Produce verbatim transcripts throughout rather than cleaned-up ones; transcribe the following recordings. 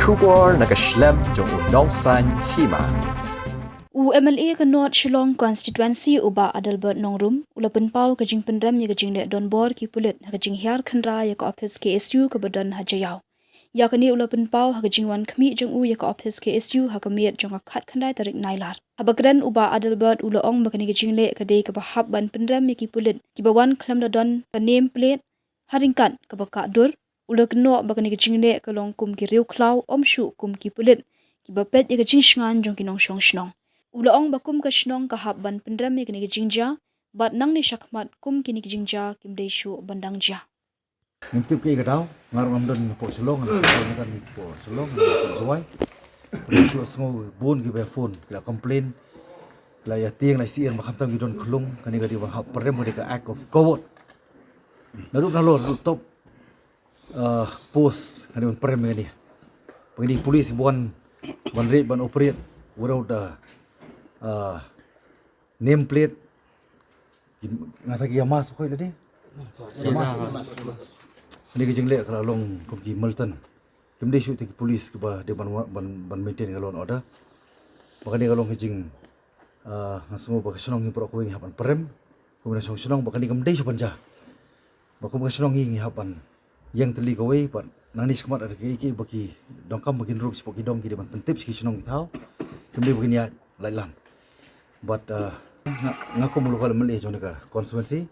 Khubor na ka shlem jong u Nongsaiñ Hima. U M L A ka North Shillong Constituency u Bah Adelbert Nongrum u la pynpaw ka jingpynrem ïa ka jingleh donbor ki pulit ha ka jinghiar khynra ïa ka ophis K S U kaba don ha Jaïaw. Ïa kane u la pynpaw ha ka jingwan khmih jong u ïa ka ophis K S U ha ka miet jong ka khatkhyndai tarik Nailar. Haba kren u Bah Adelbert u la ong ba kane ka jingleh ka dei kaba hap ban pynrem ïa ki pulit kiba wan khlem da don ka name plate ha ryngkat kaba kah dur. U la kynnoh ba kane ka jingleh ka long kum ki riewkhlaw ym shuh kum ki pulit kiba peit ïa ka jingshngaiñ jong ki nongshong shnong. U la ong ba kum ka shnong ka hap ban pynrem ïa kane ka jingjia bad nangne shakhmat kum kine ki jingjia kim dei shuh ban dang jia. Ngim tip kaei ka daw, nga ruh ngam don hapoh Shillong, nga don hapoh Shillong, nga don hapoh Jowai. Ngim shuh sngew bun kiba phone, ki la complain, ki la ïa tieng, la ïa syier, ma khamtam ki don khlung, kane ka dei ban hap pynrem, ka dei ka act of coward. Naduh nalor, naduh top, uh, post, kane ban pynrem kane. Ba kine ki police ban, ban raid, ban operate without, uh, uh, name plate. Ki, nga sa ki ïa mask khoi lade. Ïa mask. Kane ka jingleh ka la long kum ki militant. Kim dei shuh te ki police kiba dei ban, ban, ban maintain ka law and order. Ba kane ka long ka jing, ah, nga sngew ba ka shnong hi baroh kawei ngi hap ban pynrem. Kum ka shnong shnong ba kane kam dei shuh ban jia. Ba kum ka shnong hi ngi hap ban ïeng tylli kawei, bad nangne shakhmat lada kiei kiei ba ki donkam ba kin rung shapoh ki dong ki dei ban pyntip sha ki shnong ki thaw. Kim dei ba kin ïaid lait lang. Bad, uh, nga, nga kum u local M L A jong kane ka constituency,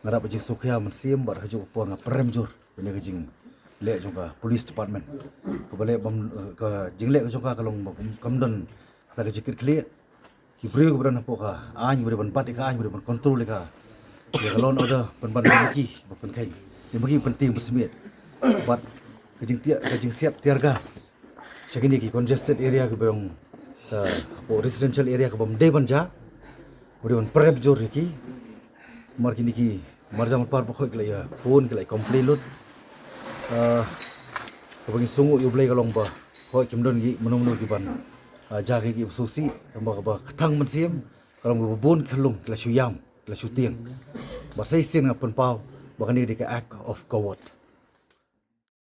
nga dap ba jingsngewkhia mynsiem bad ha kajuh ka por nga pynrem jur ïa kane ka jingleh jong ka police department. Kaba leh bam, uh, ka jingleh ka jong ka ka long ba kam, kam don kata ka jingkitkhlieh. Ki briew kiba don hapoh ka aiñ, kiba dei ban bat ïa ka aiñ, kiba dei ban control ïa ka, ïa ka law and order, pynban ïa ki ba pynkheiñ, ïa ki pyntieng pynsmiej. Bad ka jingtiar, ka jingsiat tear gas sha kine ki congested area kiba long, uh, hapoh residential area kaba ym dei ban jia. Ba dei ban pynrem jur ïa ki. Namar kine ki marjan marpar baroh ki la ïa phone, ki la ïa complain lut. Uh, kaba ngi sngewnguh ïa U Blei ka long ba hooid kim don ki mano mano kiban, uh, jia ki, kiba sngewsih, tangba kaba kthang mynsiem ka long ba bun ki khyllung ki la shu ïam, ki la shu tieng. Bad sa shisien nga pynpaw ba kane ka dei ka act of coward.